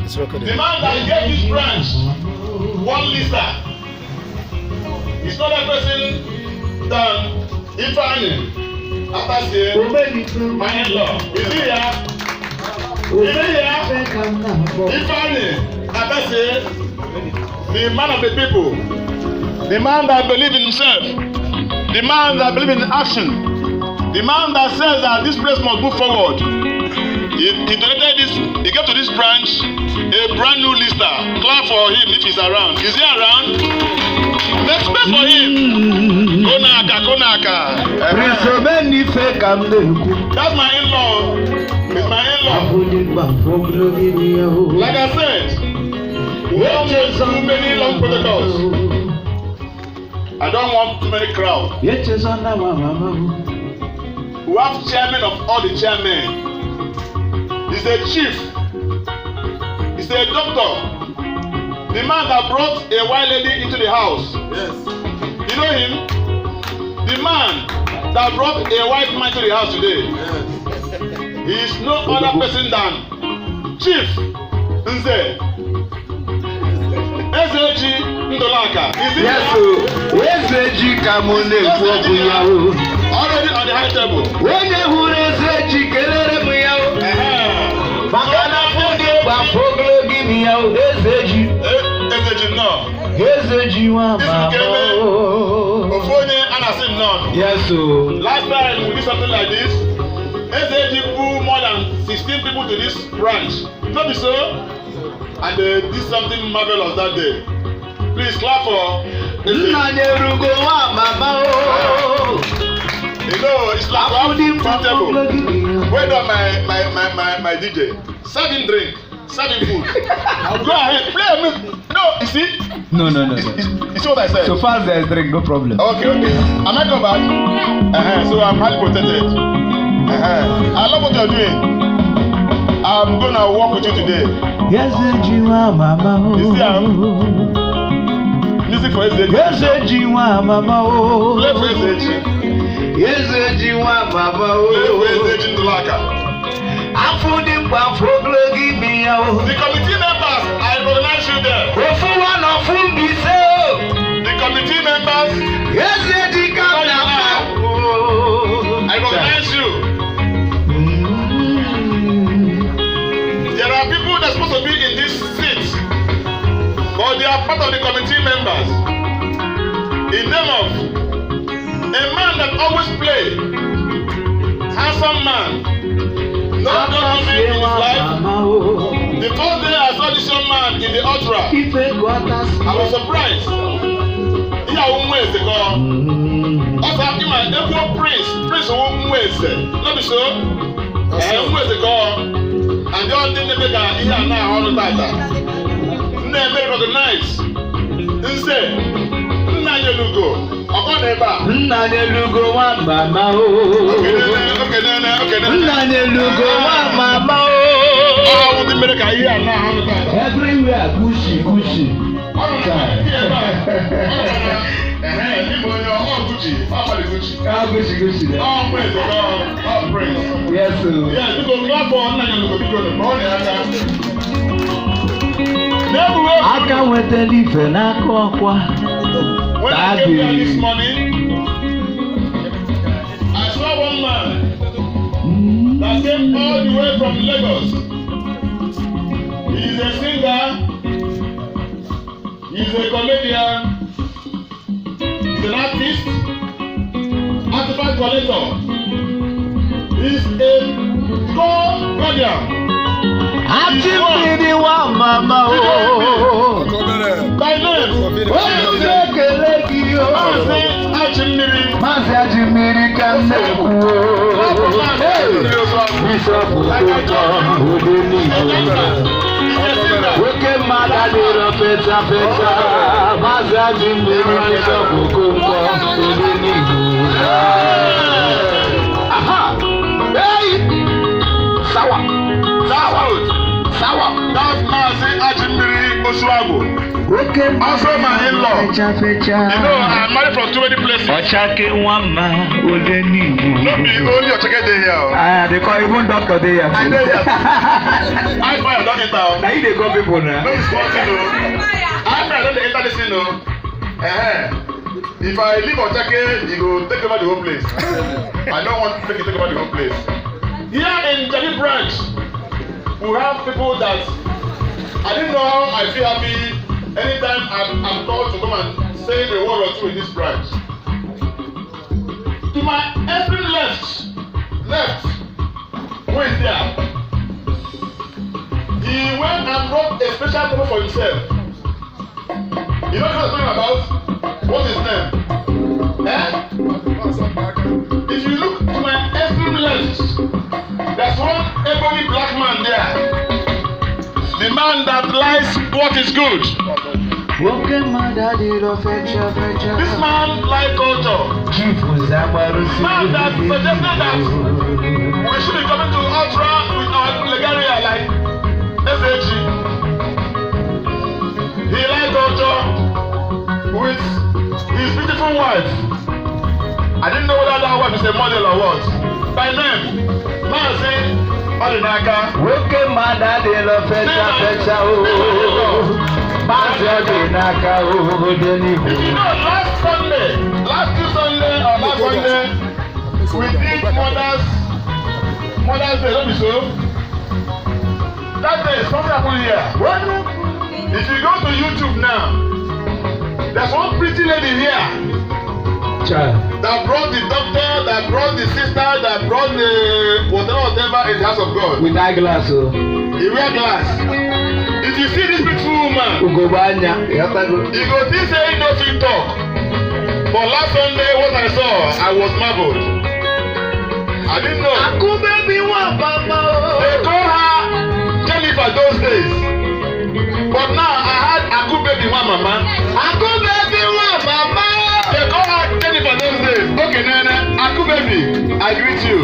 It's recorded. The man that gave this branch one lister is not a person than Ifeanyi Atasie, my in-law. Is he here? Is he here? Ifeanyi Atasie, the man of the people, the man that believes in himself, the man that believes in action, the man that says that this place must move forward. He donated this, he gave to this branch a brand new lister. Clap for him if he's around. Is he around? Make space for him. Konaka, Konaka. Prince Omenife ka m na-ekwu. That's my in-law. It's my in-law. Like I said, we don't want too many long protocols. I don't want too many crowd. We have chairman of all the chairmen. He's a chief. He's a doctor. The man that brought a white lady into the house. Yes. You know him? The man that brought a white man to the house today. Yes. He is no other person than Chief Nze Ezeji Ndolaka. Is he Yes o, Eze ji ka m na-ekwu okwu ya o. already on the high table? Onye hụrụ Eze ji kelere m ya o. Maka na afọ dị mkpa afọ ogologo imi ya o. Eze ji. Ezeji nnọọ. Eze ji nwa mama o. Ofu onye a na-asị nnọọ. Yes o. Last time we did something like this, Ezeji pull more than 16 people to this branch. No be so? And they did something marvelous that day. Please clap for Ezeji. Nna nyerugo nwa mama o. You know, it's like Afọ dị mkpa one afọ table. ogologo imi ya o. Wait on my DJ. Serve him drink. Serve him food. Go ahead, play music. No, you see? No. You, you see what I said? So far as there is drink, no problem. Okay. Am I covered? Uh-huh. So I'm highly protected. Uh-huh. I love what you're doing. I'm gonna work with you today. Eze ji nwa mama o. You see am? Music for Ezeji. Eze ji nwa mama o. Play for Ezeji. Eze ji nwa mama o. Play for Ezeji Ndulaka. Afọ dị mkpa afọ ogologo imi ya o. The committee members, I recognize you there. Ofu nwa na ofu Mbaise o. The committee members, Eze ji ka m na-akpọ. I recognize you. There are people that are supposed to be in this seat, but they are part of the committee members. In name of a man that always play, handsome man, no government in his life. The first day I saw this young man in the ultra, I was surprised. Ihe awụ nwa eze ka ọ. Ọ sị ịma ekwuo prince, prince wụ nwa eze. No be so? Ee, nwa eze ka ọ. And ọ ndị na-eme ka ihe a na-ahụ ọrụ tata. Na-eme recognize. Nze, nna Nyelugo, ọkọ na ebe a. Nna nyelugo nwa mama o. Okenene, okenene, okenene. Nna nyelugo nwa mama o. Ọ awụ ndị mere ka ihe a na-ahụ ọrụ tata. Everywhere Gucci Gucci. Ọ nọ na ndị ebe a. Ọ nọ na ehe, ịbụ onye ọ Gucci, ọ kpali Gucci. Ah, Gucci Gucci. Ọ nwa eze ka ọ, ọ prince. Yes o. Yeah, biko clap for nna Nyelugo, biko, ma ọ na-aka. N'egbuwe Aka nwetara ife n'aka ọkwa. When I came here this morning, I saw one man that came all the way from Lagos. He is a singer, he is a comedian, he's an artist, artifact collector. He is a co-guardian. Achị mmiri nwa mama o. By name, Onye ekele gị o. Maazị Achịmmiri. Maazị Achị mmiri ka m na-ekwu o. Bishọp Okonkwo Odenigbo. Nwoke mmadụ adịrọ feta feta. Maazị Achị mmiri, Bishọp Okonkwo Odenigbo. Aha! Hey! Sawa! Sawa! Sawa! That's Mazi Ajimmiri Osuagwu. Oke Also my in-law. fecha fecha. You know, I'm married from too many places. Ọchake nwa mma ode n'Igbo. No be only Ochake dey here o. Ah, they call even doctor dey here. I dey here. I fire don enter o. Na you dey call people na. No be small thing o. I fire don dey enter this thing o. If I leave Ochake, he go take over the whole place. I no want make he take over the whole place. Here in Jabi branch, we have people that I didn't know how I feel happy anytime I'm called to come and say a word or two in this branch. To my extreme left, who is there? He went and wrote a special paper for himself. You know what I'm talking about? What's his name? Eh? If you look to my extreme left, there's one ebony black man there. The man that likes what is good. Nwoke mmadụ adịrọ fecha fecha. This man like culture. Chief Nzagbarusi. Man that suggested that we should be coming to Ultra with our legaria like SAG. He like culture with his beautiful wife. I didn't know whether that wife is a model or what. By name, Mazi Odinaka. Nwoke mmadụ adịrọ fecha fecha o. Maazị Ọdịnaka ode n'Igbo. If you know, last Sunday, last two Sunday or last Sunday, we did Mother's Day, don't be so? That day, something happened here. If you go to YouTube now, there's one pretty lady here Child. That brought the doctor, that brought the sister, that brought the whatever, whatever in the house of God. With eyeglass o. He wear glass. If you see this beautiful woman, Ugogbe anya. Ịghọtago? You go think say he no fit talk. But last Sunday, what I saw, I was marveled. I didn't know. Akụbebi nwa mama o. They call her Jennifer those days. But now I had Aku baby one mama. Akụbebi nwa mama o. They call her Jennifer those days. Okay, Nene, Aku baby, I greet you.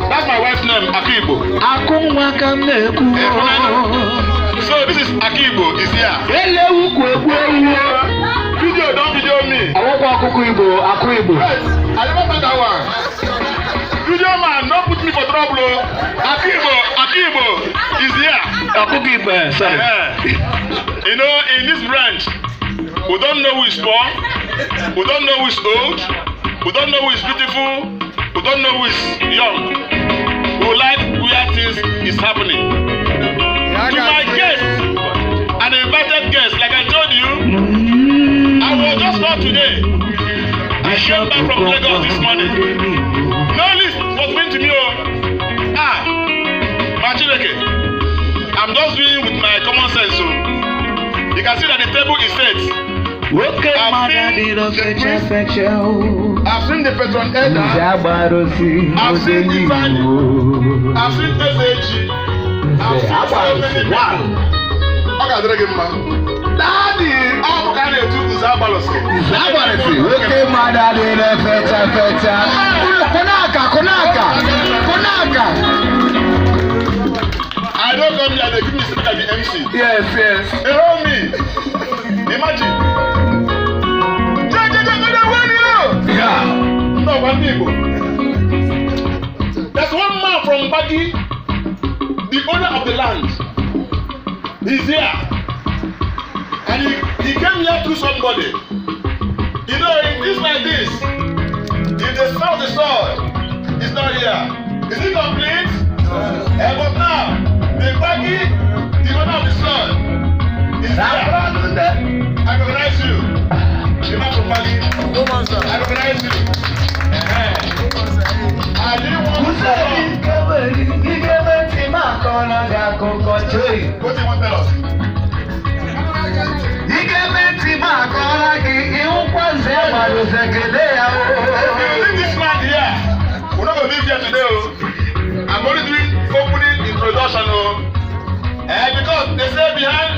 That's my wife's name, Akibo. Akụ nwa ka m na-ekwu o. So this is Akibo, is here. Elewu kwu egbu ewu o. Video don video me. Ọwụkwa ọkụkọ Igbo, akụ Igbo. Wait, I never start that one. Video man, no put me for trouble o. Akibo, Akibo is here. Ọkụkọ Igbo, sorry. You know, in this branch, we don't know who is poor, we don't know who is old, we don't know who is beautiful, we don't know who is young. We like where things is happening. To my guests and invited guests, like I told you, I was just called today. I came back from Lagos this morning. No list was given to me. Oh. Ah, Machineke, I'm just doing with my common sense. So you can see that the table is set. Nwoke mmadụ adịrọ fecha fecha o. I've seen the patron elder. Nzagbarusi I've seen ode Ifeanyi. n'Igbo. I've seen SAG. I've seen so many people. Ọ ga-adịrị gị mma. Daddy! Ọ bụ ka a na-etu Nze Agbalụsị. Nzagbarusi nwoke mmadụ adịrọ fecha fecha. Kụnaka, kụnaka, kụnaka. I don't come here, they give me something like the MC. Yes. They hold me. Imagine. Je, je, je, je, je, where you? Yeah. No, one Igbo. There's one man from Bagi, the owner of the land. He's here. And he came here through somebody. You know, in this like this, if they sell the soil, it's not here. Is it complete? Eh, but now, the Bagi, the owner of the soil, is here. I recognize you. The man from Bagi. I recognize you. Eh-eh. I didn't want to talk. What do you want to tell us? Ige ntị m akọrọ gị ịhụkwa nze gbarụze kelee ya If you leave this man here, we're not gonna leave here today. Oh. I'm only doing opening introduction. Oh. Eh, because they say behind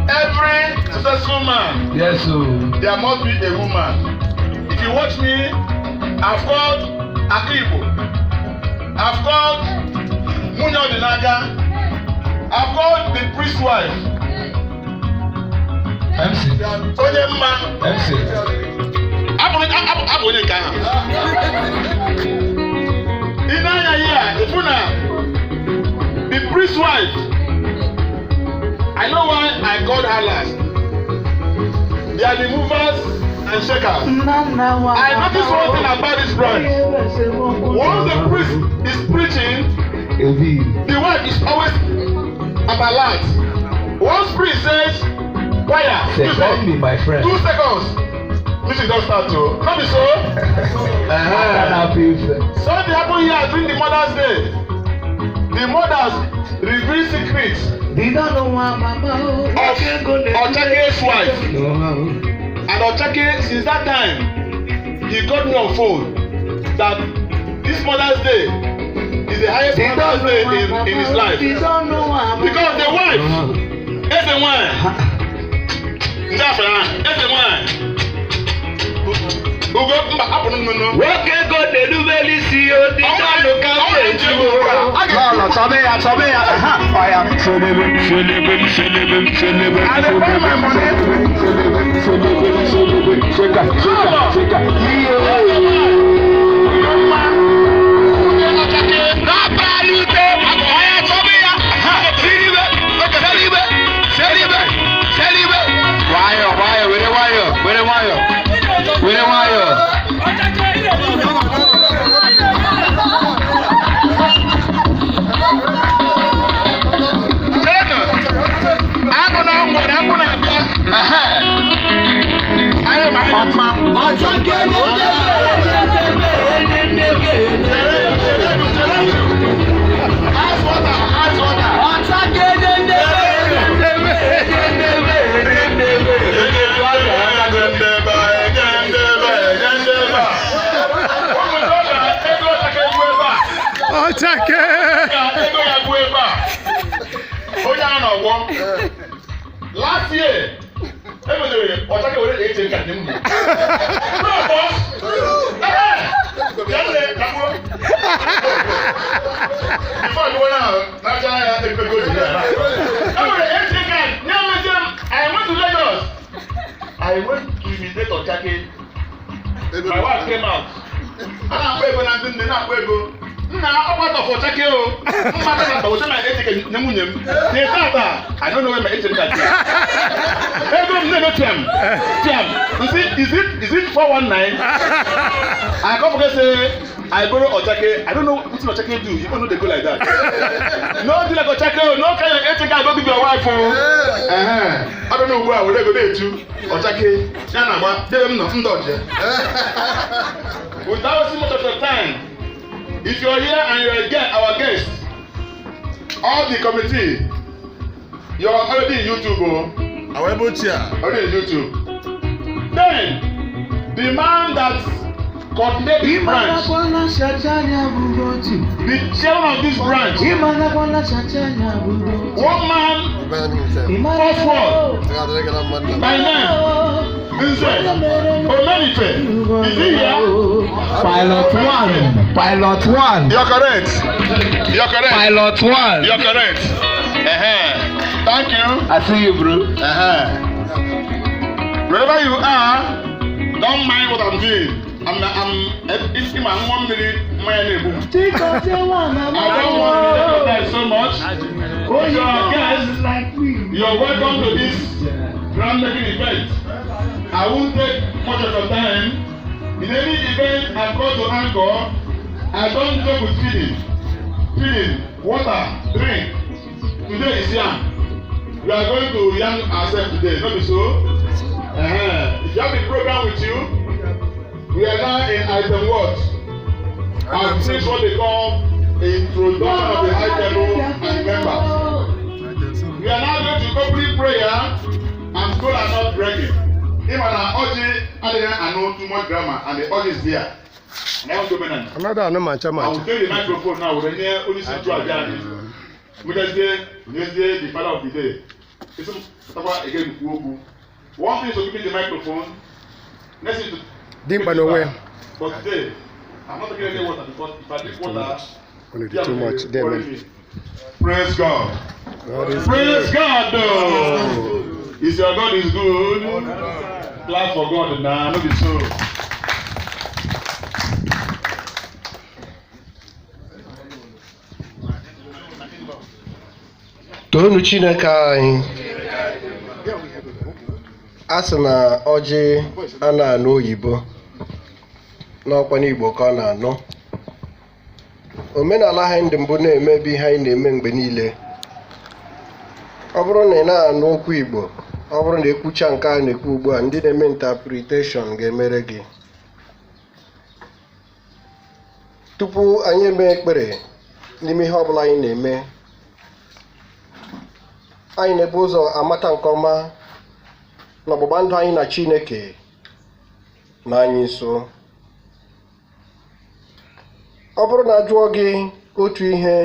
every successful man, Yes o. There must be a woman. If you watch me, I've called Akibo. I've called Nwunye Odinaka. I've got the priest wife. MC. Onye mma. MC. Abụ onye nke ahụ. Ị na-anya ihe a, ịfụ na the priest wife, I know why I called her last. They are the movers and shakers. I notice one thing about this branch. Once the priest is preaching, the wife is always at alert. Once priest says, choir, Second me, my friend. 2 seconds, music don start o. No be so? Uh-huh. Something happen here during the Mother's Day. The mothers reveal secrets of Ochake's wife. And Ochake, since that time, he got me on phone that this Mother's Day is the highest Mother's Day in his life. Because the wife, eze nwanyị, ndị afọ ya, eze nwanyị, Ugo mba apụrụ nnụnụ. Nwoke ego na-erubere isi odi n'ọnụ ka m na-eji. Lọlọ, chọbe ya, chọbe ya. Aha, ọya. Selebe, selebe, selebe, selebe, selebe, selebe, selebe, selebe, sheka, sheka, sheka. Iye. N'abalị ọya chọbe ya. Aha, siribe, seribe, seribe, seribe. Nwayọ, nwayọ, were nwayọ, were nwayọ, were nwayọ. Chenụ, agụ na ngwere agụ na-abịa. Ehe. Anyị ma mma. Ọchake Ice water, ice water. Ọchake dendebe, dendebe, dendebe. Egendebe, egendebe, egendebe. Ụmụ ntorobịa, ego Ọchake egwu ebe a. Ọchake! Ka ego ya gbuo ebe a. Onye a na-ọgbọ. Last year, e nwere Ọchake were ATM card m. True, boss. Eh, bịa nne, lakpuo. Before you went out, na-acha ya ego ego ji ya. E nwere ATM card, nye mezie m, I went to Lagos. I went to imitate Ọchake. My wife came out. A na-akpọ ego na ndị nne na-akpọ ego. Nna ọgbatọ for Ọchake o. Mmata na weta my ATM nye nwunye m. Till tata, I don't know where my ATM card is. Ego m na-eme tiam. Tiam. You see, is it 419? I come forget say I borrow Ọchake. I don't know wetin Ọchake do. You no dey go like that. No do like Ọchake o. No carry your ATM card go give your wife o. Uh-huh. I don't know ugbu a were ego na-etu Ọchake ya na-agba debe m nọ ndị ọjị. Without wasting much of your time, if you're here and you're a guest, our guest, all the committee, you're already in YouTube, oh, Our able chair. Already in YouTube. Then, the man that coordinate this branch, the chairman of this branch, one man, first word, by name, Nze Omenife, is he here? Pilot one. Pilot one. You're correct. You're correct. Pilot one. You're correct. Uh-huh. Thank you. I see you, bro. Uh-huh. Wherever you are, don't mind what I'm doing. I'm, it's in my 1 minute, my name. I don't want to recognize so much. If you are guests, you're welcome to this groundbreaking event. I won't take much of your time. In any event I'm called to anchor, I don't joke with feeding. Feeding, water, drink. Today is yam. We are going to yam ourselves today, not be so? Uh-huh. If you have the program with you, we are now in item what? I've finished what they call introduction of the high table and members. We are now going to opening prayer and kola nut breaking. Ịma na ọjị adịghị anụ too much grammar, and the ọjị is there. And I want to open Another anụ mancha I will mancha. take the microphone now were nye onye isi nchụaja anyị. Nwetezie nyezie the father of the day. Isi m pụtakwa again kwuo okwu. One thing is to give me the microphone. Next thing to Dimkpa n'onwe ya. But today, I'm not taking any water because if I drink Too water, much. Gonna do too much. There, worry man. me. Praise God. God is Praise good. God though. Is your God is good? Clap for God now, no be so. Toonu Chineke anyị. A sị na ọjị a na-anụ oyibo n'ọkwa n'Igbo ka ọ na-anụ. Omenala anyị ndị mbụ na-eme bụ ihe anyị na-eme mgbe niile. Ọ bụrụ na ị na-anụ okwu Igbo, ọ bụrụ na ekwucha nke a na-ekwu ugbu a, ndị na-eme interpretation ga-emere gị. Tupu anyị eme ekpere n'ime ihe ọbụla anyị na-eme, anyị na-ebu ụzọ amata nke ọma na ọgbụgba ndụ anyị na Chineke na anyị nso. Ọ bụrụ na ajụọ gị otu ihe,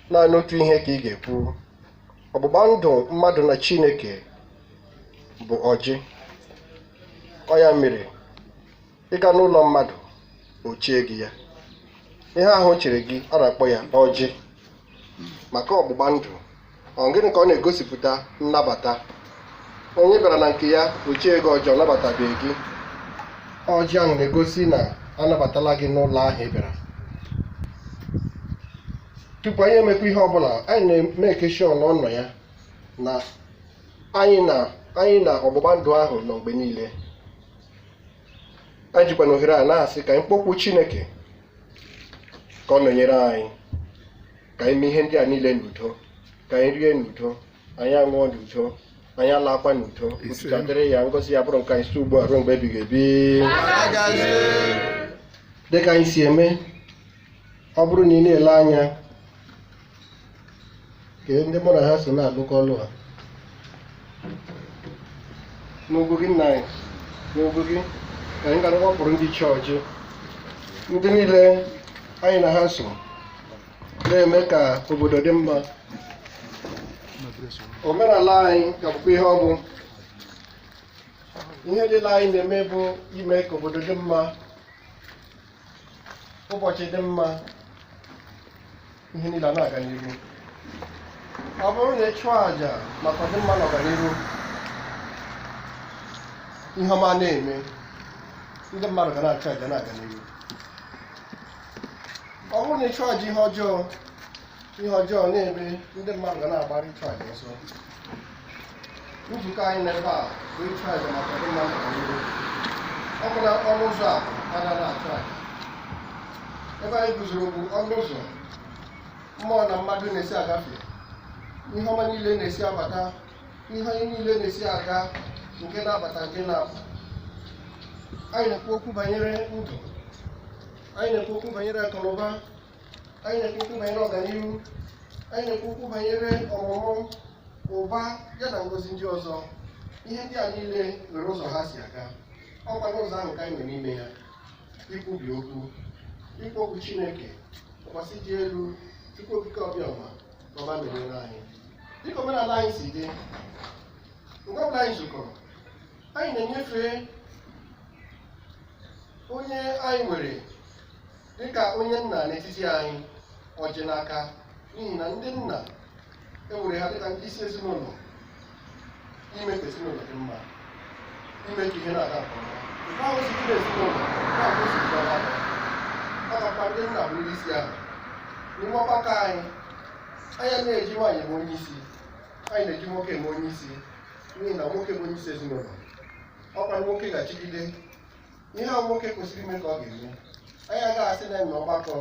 naanị otu ihe ka ị ga-ekwu. Ọgbụgba ndụ mmadụ na Chineke bụ ọjị. Ọ ya mere ịga n'ụlọ mmadụ, o chie gị ya. Ihe ahụ o chere gị, a na-akpọ ya ọjị maka ọgbụgba ndụ. Ọ gịnị ka ọ na-egosipụta? Nnabata. Onye bịara na nke ya, o chie gị ọjị, ọ nabatabeghị gị. Ọjị ahụ na-egosi na anabatala gị n'ụlọ ahụ ị bịara. Tupu anyị emekwa ihe ọbụla, anyị na-eme sure na ọ nọ ya na anyị na ọgbụgba ndụ ahụ nọ mgbe niile. Anyị jikwa na ohere a na-asị ka anyị kpọkwuo Chineke ka ọ nọnyere anyị, ka anyị mee ihe ndị a niile n'udo, ka anyị rie n'udo, anyị aṅụọ n'udo, anyị alakwa n'udo. Otuto dịrị ya, ngọzi ya bụrụ nke anyị site ugbu a ruo mgbe ebighị ebi. Dịka anyị si eme, ọ bụrụ na ị na-ele anya ka ndị mụ na ha so na-alụkọ ọlụ ha n'ugwu gị, nna anyị, n'ugwu gị ka anyị gara gbapụrụ ndị chọọchị, ndị niile anyị na ha so na-eme ka obodo dị mma. Omenala anyị ka bụkwa ihe ọ bụ ihe niile anyị na-eme bụ ime ka obodo dị mma, ụbọchị dị mma, ihe niile a na-aga n'ihu. Ọ bụrụ na ị chụọ àjà maka ọdịmma na ọganihu, ihe ọma na-eme, ndị mmadụ ga na-achụ àjà na-aga n'ihu. Ọ bụrụ na ị chụọ àjà ihe ọjọọ, ihe ọjọọ na-eme, ndị mmadụ ga na-agbara ịchụ àjà ọsọ. Nzukọ anyị n'ebe a bụ ịchụ àjà maka ọdịmma na ọganihu. Ọ bụ na ọnụ ụzọ akụ anaghị achụ àjà. Ebe anyị guzoro bụ ọnụ ụzọ mmụọ na mmadụ na-esi agafe, ihe ọma niile na-esi abata, ihe anyị niile na-esi aga, nke na-abata, nke na-apụ. Anyị na-ekwu okwu banyere ndụ, anyị na-ekwu okwu banyere akụnụba, anyị na-ekwu okwu banyere ọganihu, anyị na-ekwu okwu banyere ọmụmụ, ụba, ya na ngozi ndị ọzọ. Ihe ndị a niile nwere ụzọ ha si aga. Ọkwa n'ụzọ ahụ ka anyị nọ n'ime ya ikwubi okwu, ikwu okwu Chineke tụkwasị dị elu. Chukwu Okike Ọbịọma ka ọma menyere anyị. Dịka omenala anyị si dị, mgbe ọbụla anyị zukọrọ, anyị na-enyefe onye anyị nwere dịka onye nna n'etiti anyị ọjị n'aka, n'ihi na ndị nna ewere ha dịka ndị isi ezinụlọ, ime ka ezinụlọ dị mma, ime ka ihe na-aga nke ọma. Nke ahụ si dị n'ezinụlọ, nke ahụ si dị n'ọgbakọ. Ọ gakwa ndị nna bụ ndị isi ahụ n'ime ọgbakọ anyị. Anyị na-eji nwaanyị eme onye isi, anyị na-eji nwoke eme onye isi, n'ihi na nwoke bụ onye isi ezinụlọ. Ọkwa nwoke ga-achịgide ihe ahụ nwoke kwesịrị ime ka ọ ga-eme. Anyị agaghị asị na ọgbakọ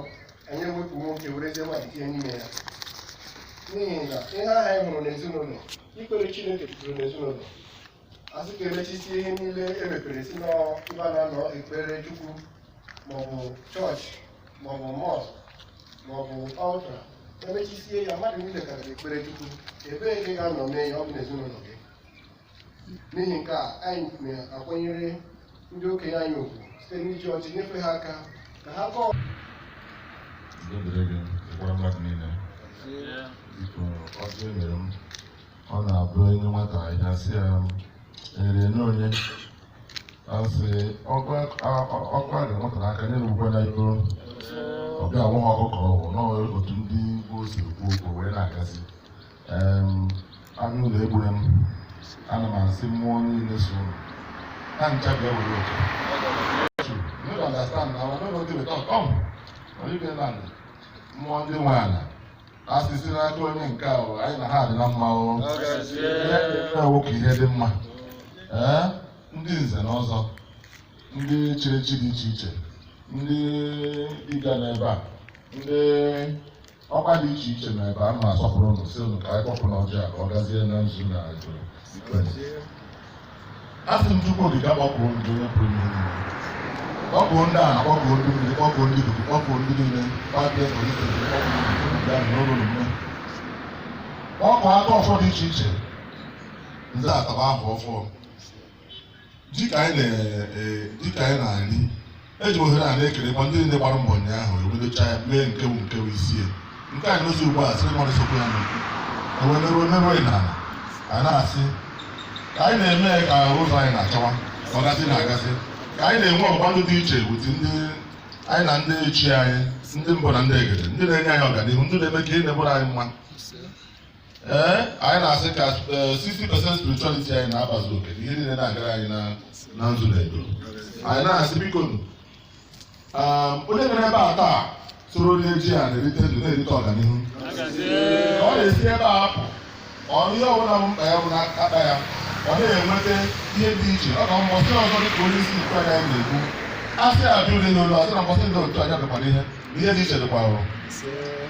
anyị ewepụ nwoke werezie nwaanyị tinye n'ime ya, n'ihi na ihe ahụ anyị hụrụ n'ezinụlọ, ikpere Chineke bidoro n'ezinụlọ. Asị ka emechisie ihe niile emepere si n'ebe a na-anọ ekpere Chukwu, maọbụ chọọchị, maọbụ mosque, maọbụ altar, emechisie ya, mmadụ niile ka ga-ekpere Chukwu. Ebee ka ị ga-anọ mee ya? Ọ bụ n'ezinụlọ gị. N'ihi nke a, anyị na-akwanyere ndị okenye anyị ugwu site n'iji ọjị nyefee ha aka ka ha gọọ. Udo dịrị gị, gwara mmadụ niile. Biko, ọjị e nyere m, ọ na-abụ enye nwata ahịhịa, sị ya enyere enye onye asị ọkụ a dị nwata n'aka nye rugbo na iko ọ bịa anwụghị ọkụkọ ọgwụ nọọ. Otu ndị gboo si ekwu okwu wee na-agazi. Anụ ụlọ egbure m, ana m asị mmụọ niile so unu ha ncha bịa were oke. You don't understand now. I don't know wetin we talk. Come onye land mmụọ ndị nwe ala asịsị n'aka onye nke a o, anyị na ha dị na mma o. Ihe ewu ka ihe dị mma. Ee, ndị nze na ọzọ, ndị chịrị echi dị iche iche, ndị dibịa n'ebe a, ndị ọkwa dị iche iche na ebe a ma asọpụrụ unu, si unu ka anyị kpọpụ n'ọjọọ a ka ọ gazie na nzu na ikpe. Asị m Chukwu Okike akpọpụrụ ndị onye pụrụ ime ihe niile, kpọpụo ndị a, kpọpụo ndị mmiri, kpọpụo ndị ikuku, kpọpụo ndị niile kpapịa n'ụlọ omume, kpọpụ aka ọfọ dị iche iche, nze ataba ahụ ọfọ ji ka anyị na-eri. Eji m ohere a na-ekelekwa ndị niile gbara mbọ ụnyaahụ ewedocha ya mee nke bụ nke bụ isi ya nke anyị n'ozi ugbu a sịrị mmadụ sokwa ya n'okwu ewe meruo n'ala. A na-asị ka anyị na-eme ka ụzọ anyị na-achawa ka ọ gasị na-agasị, ka anyị na-enwe ọgbụgba ndụ dị iche wit ndị anyị na ndị chi anyị, ndị mbụ na ndị egede, ndị na-enye anyị ọganihu, ndị na-eme ka ihe na-ebụrụ anyị mma. Ee, anyị na-asị ka 60% spirituality anyị na-abazu oke, ihe niile na-agara anyị na nzu na edo. Anyị na-asị biko, onye mere ebe a taa soro rie ji a na-erite ndụ, na-erite ọganihu, ka ọ na-esi ebe a apụ ọrụ ihe ọbụla bụ mkpa ya bụ n'akpa ya, ọ na-enweta ihe dị iche. Ọ ka mbọsị ọzọ, dịka onye isi ikpe anyị na-ekwu, a sị abịa ule n'olu asị na mbọsị ndị otu anya dịkwara ihe na ihe dị iche dịkwa arụ.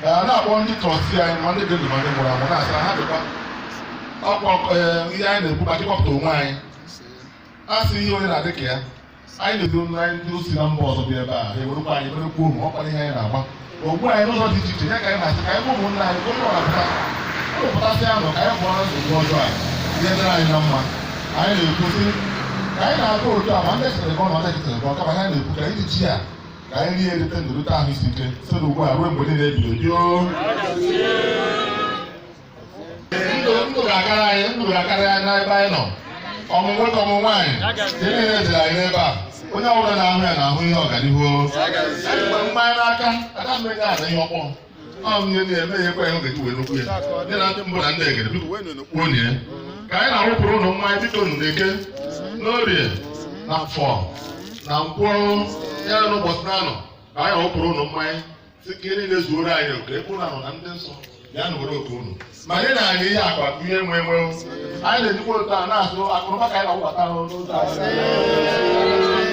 Ka a na-akpọ ndị trustee anyị, ma ndị dị ndụ ma ndị nwụrụ anwụ, na-asị na ha dịkwa ọkwa. Ihe anyị na-ekwu maka ịkpọpụta onwe anyị, a sị ihe onye na-adị ka ya, anyị na-edo anyị ndị osi na mba ọzọ bịa ebe a, ha ewerekwa anyị merekwa ụmụ ọkwa ihe anyị na-agba ogbu anyị n'ụzọ dị iche iche. Ya ka anyị na-asị ka anyị gwa ụmụnna anyị ka onye ọbụla pụta, ụlọ pụtasị anụ ka anyị pụọ na nsogbu ọjọọ a, ihe dịrị anyị na mma. Anyị na-ekwu sị ka anyị na-aga otu a, ma ndị chetara gọ na ndị chetara gọ, kama anyị na-ekwu ka anyị ji chi a ka anyị rie, erite ndụ, rute ahụ isi ike site n'ugbu a ruo mgbe niile ebighị ebi. O ndụ, ndụ ga-akara anyị, ndụ ga-akara anyị n'ebe anyị nọ, ọmụ nwoke, ọmụ nwaanyị, ihe niile dịrị anyị n'ebe a. Onye ọbụla na-ahụ ya na-ahụ ihe ọganihu. Ejikwa mmanya n'aka ada mmiri ada ihe ọkpọ ọ m ihe na-eme ya ekwe ya oge wee nnukwu ya ndị na ndị mbụ na ndị egede. Biko wee nụ ya ka anyị na-awụpụrụ ụnụ mmanya, biko nụ, na-eke n'orie na afọ na nkwọ ya na n'ụbọchị na-anọ ka anyị awụpụrụ ụnụ mmanya, si ka ihe niile zuoro anyị oke ebe ụnụ anọ na ndị nsọ bịa nụ were oke unu ma nye na anyị ihe akpa ihe nwe nwe. Anyị na-ejikwa otu a na-asụ akụrụba ka anyị na-awụbata n'ụzọ anyị.